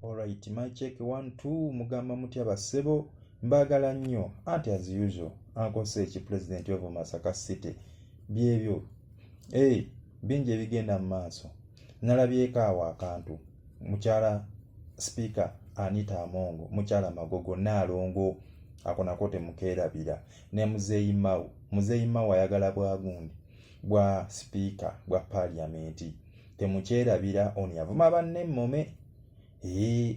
Alright, my check one two, mugamba mutya bassebo? Mbaagala nnyo anti as usual ankosa eki president of Masaka City. Byebyo, hey, bingi ebigenda mu maaso. Nalabyeko awo akantu mukyala Speaker Anita Amongo, mukyala Magogo Naalongo, ako nako temukeerabira, ne Muzeeyi Mao. Muzeeyi Mao ayagala bwagundi bwa sipiika bwa paaliyamenti, temukyerabira. Ono yavuma banne emmome. Ee,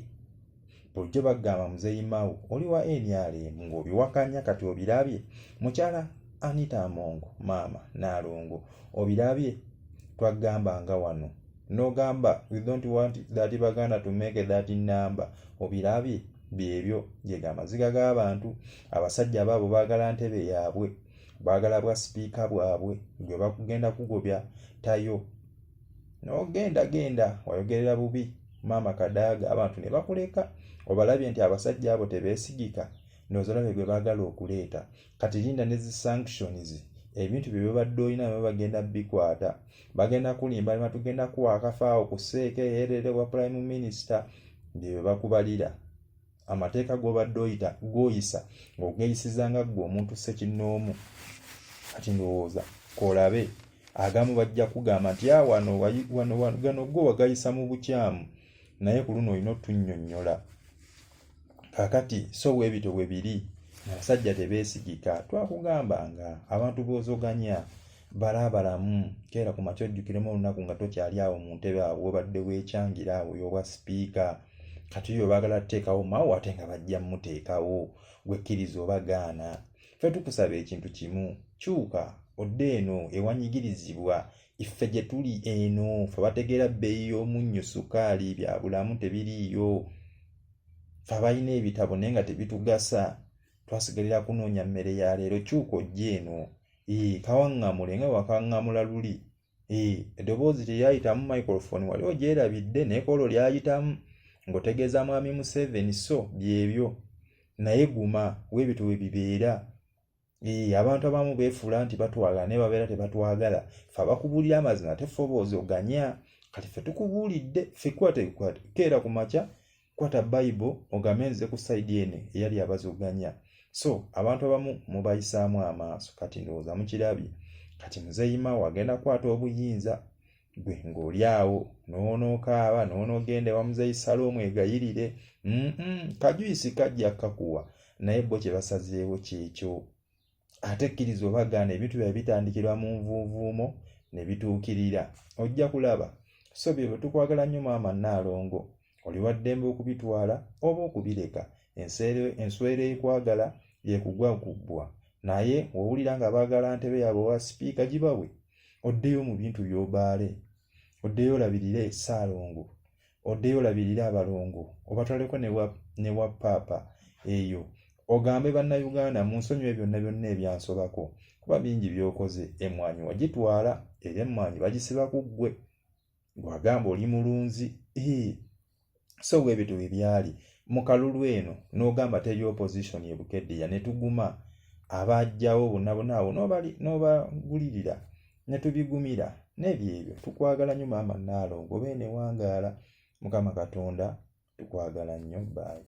bulijjo bagamba Muzeeyi Mao oli wa NRM ng'obiwakanya, kati obirabye. Mukyala Anita Amongo, maama Naalongo, obirabye. Twagamba nga wano n'ogamba, "We don't want that Baganda to make that number." Obirabye, byebyo gega amaziga g'abantu. Abasajja baabo baagala ntebe yaabwe, baagala bwa sipiika bwabwe. Gwe bakugenda kugobya tayo n'ogenda genda wayogerera bubi maama Kadaaga, abantu ne bakuleka. Obalabye nti abasajja abo tebeesigika. Ndowooza olabye gwe baagala okuleeta. Kati linda ne zi sanctions, ebintu bye babadde olina baba bagenda bikwata, bagenda kulimba lima, tugenda kuwa akafaawo ku seeka eyerere wa prime minister. Bye bakubalira amateeka g'obadde oyita g'oyisa ng'ogeeyisiza nga ggwe omuntu ssekinnoomu. Kati ndowooza k'olabe agamu bajja kugamba nti a wano wano gano go wagayisa mu bukyamu, naye ku luno olina otunnyonnyola. Kaakati so bwe bityo bwe biri, abasajja tebeesigika. Twakugambanga abantu b'ozoganya balaabalamu. Keera ku makya ojjukiremu olunaku nga tokyali awo mu ntebe awo wobadde weekyangira awo y'obwa sipiika. Kati oyo baagala tuteekawo Mao, ate nga bajja muteekawo. Gwekkiriza oba gaana, ffe tukusaba ekintu kimu: kyuka odde eno ewanyigirizibwa iffe gye tuli eno. Ffe bategeera bbeeyi y'omunnyo, sukaali, bya bulamu tebiriiyo. Ffe abalina ebitabo naye nga tebitugasa, twasigalira kunoonya mmere ya leero. Kyuka ojja eno, kawaŋŋamule nga wakaŋŋamula luli. Eddoboozi teryayitamu microphone, wali ogyerabidde, naye koolwo lyayitamu ng'otegeeza mwami Museveni. So byebyo, naye guma, weebityo we bibeera. Abantu abamu beefuula nti batwagala naye babeera tebatwagala. Ffe abakubuulira amazima, ate ffe oboozi oganya. Kati ffe tukubuulidde, ffe kwata keera ku makya, kwata Bayibuli ogambe nze ku side eno eyali abazoganya. So abantu abamu mubayisaamu amaaso. Kati ndowooza mukirabye. Kati Muzeeyi Mao agenda kukwata obuyinza, gwe ng'oli awo n'onookaaba n'onoogenda ewa Muzeeyi Saloomu egayirire. Kajuyisi kajja kakuwa, naye bo kye basazeewo kyekyo. Ate kkiriza obagaana, ebintu byabwe bitandikirwa mu nvuuvuumo ne bituukirira, ojja kulaba. So byebyo, tukwagala nnyo maama Nnaalongo. Oli wa ddembe okubitwala oba okubireka. Enswera ekwagala yekugwa kubbwa, naye w'owulira nga baagala ntebe yaabwe owa sipiika, gibawe, oddeyo mu bintu by'obaale, oddeyo olabirire Ssaalongo, oddeyo olabirire abalongo, obatwaleko ne wa paapa eyo, ogambe Bannayuganda munsonyiwe byonna byonna ebyansobako, kuba bingi by'okoze. Emmwanyi wagitwala, era emmwanyi bagisiba ku ggwe, gwagamba oli mulunzi. So bwe bityo bwe byali mu kalulu eno, n'ogamba teri opposition e Bukeddeya, ne tuguma abajjawo bonna bonna awo n'obagulirira ne tubigumira n'ebyo ebyo. Tukwagala nnyo maama Nnaalongo, obeene wangaala. Mukama Katonda, tukwagala nnyo. Bye.